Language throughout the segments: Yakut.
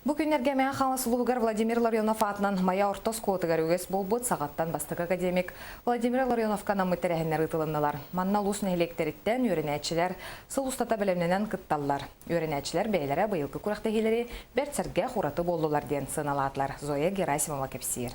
Бу күннэргэ Мэҥэ Хаҥалас улууһугар Владимир Ларионов аатынан Майа орто оскуолатыгар үгэс буолбут саҕаттан бастакы академик Владимир Ларионовка анаммыт тэрээһиннэр ыытылыннылар. Манна улуус нэһилиэктэриттэн үөрэнээччилэр сыл устата бэлэмнэнэн кытталлар. Үөрэнээччилэр бэйэлэрэ быйылгы күрэхтэһиилэри бэрт сэргэх ураты буоллулар диэн сыаналаатылар. Зоя Герасимова кэпсиир.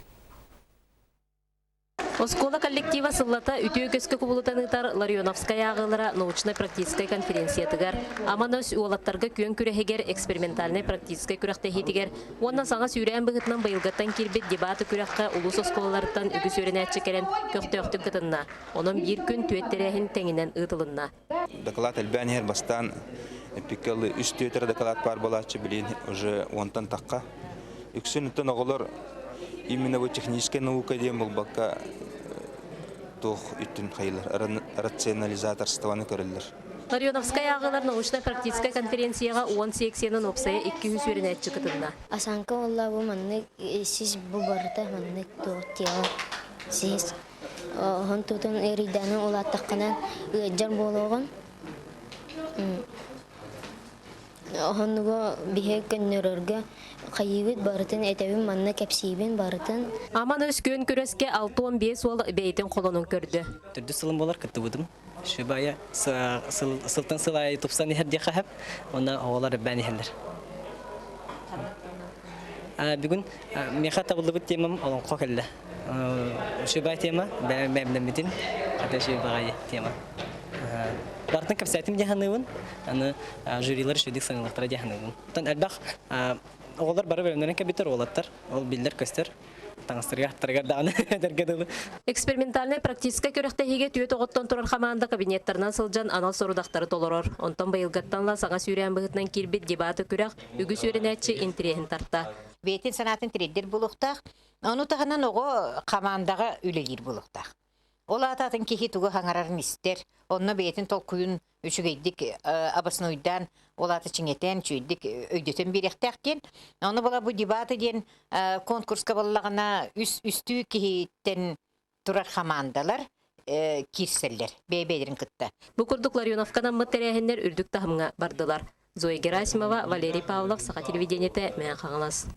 Оскуола коллектива сыллата үтүө көскө кубулутан ыытар Ларионовскай ааҕыылара научнай-практическай конференциятыгар, Аман өс уолаттарга күөн күрэһигэр экспериментальнай-практическай күрэхтэһиитигэр уонна саҥа сүүрээн быһыытынан быйылгыттан киирбит дебаты күрэххэ улуус оскуолаларыттан үгүс үөрэнээччи кэлэн көхтөөхтүк кытынна. Онон биир күн түөрт тэрээһин тэҥинэн ыытылынна. Доклад элбээн иһэр бастаан эппиккэ ылы үс түөтэр доклад баар буолааччы билин уже уонтан тахха. Үксүн оттон оҕолор именно бу техническая наука диэн булбакка туох үттүн хайылар рационализаторствоны көрөллөр. Ларионовскай ааҕыылар научнай-практическай конференцияҕа 10 секциянан уопсайа 200 үөрэнээччи кытынна. Осанка буолла бу маннык сис бу барыта маннык туох тиэҕэ сис Оһон тутун ыарыйдаанын улааттаххына ыалдьар буолуоҕун. Оһоннугу биһи көннөрөргө хайыыбыт барытын этэбин манна кэпсиибин барытын. Аман өс күөн күрэскэ 65 уол бэйэтин холонун көрдө. Төрдүс сылым буолар кыттыбытым. Шибая сылтан сыл аайы тупсан иһэр диэххэ сөп. Уонна оҕолор элбээн иһэллэр. Бүгүн миэхэ табыллыбыт темам олоҥхо кэллэ. Шибай тема, бэйэм это шибай тема. Бартын кэпсээтим дии саныыбын, аны жюрилар үчүгдүк сыаналыахтара дии саныыбын. Оттон элбэх оҕолор бары бэлэмнэрин кэбитэр уолаттар, ол биллэр-көстөр таҥастарыгар аттарыгар даҕаны этэргэ дылы. Экспериментальнай практическай күрэхтэһиигэ түөрт оҕоттон турар хамаанда кабинеттарынан сылдьан анал сорудахтары толорор. Онтон быйылгыттан ыла саҥа сүүрээн быһыытынан киирбит дебаты күрэх үгүс үөрэнээччи интэриэһин тарта. Бэйэтин санаатын тириэрдэр буолуохтаах. Ону таһынан оҕо хамаандаҕа үлэлиир буолуохтаах. Ол аата атын киһи тугу хаҥарарын истэр, онно бэйэтин толкуйун үчүгэйдик обоснуйдаан, ол аата чиҥэтэн, үчүгэйдик өйдөтөн биэриэхтээх диэн. Ону була бу дебаты диэн конкурска буоллаҕына үс үстүү киһиттэн турар хамаандалар киирсэллэр бэйэ-бэйэлэрин кытта. Бу курдук Ларионовка анаммыт тэрээһиннэр үрдүк таһымҥа бардылар. Зоя Герасимова, Валерий Павлов, Саха телевидениетэ, Мэҥэ Хаҥалас.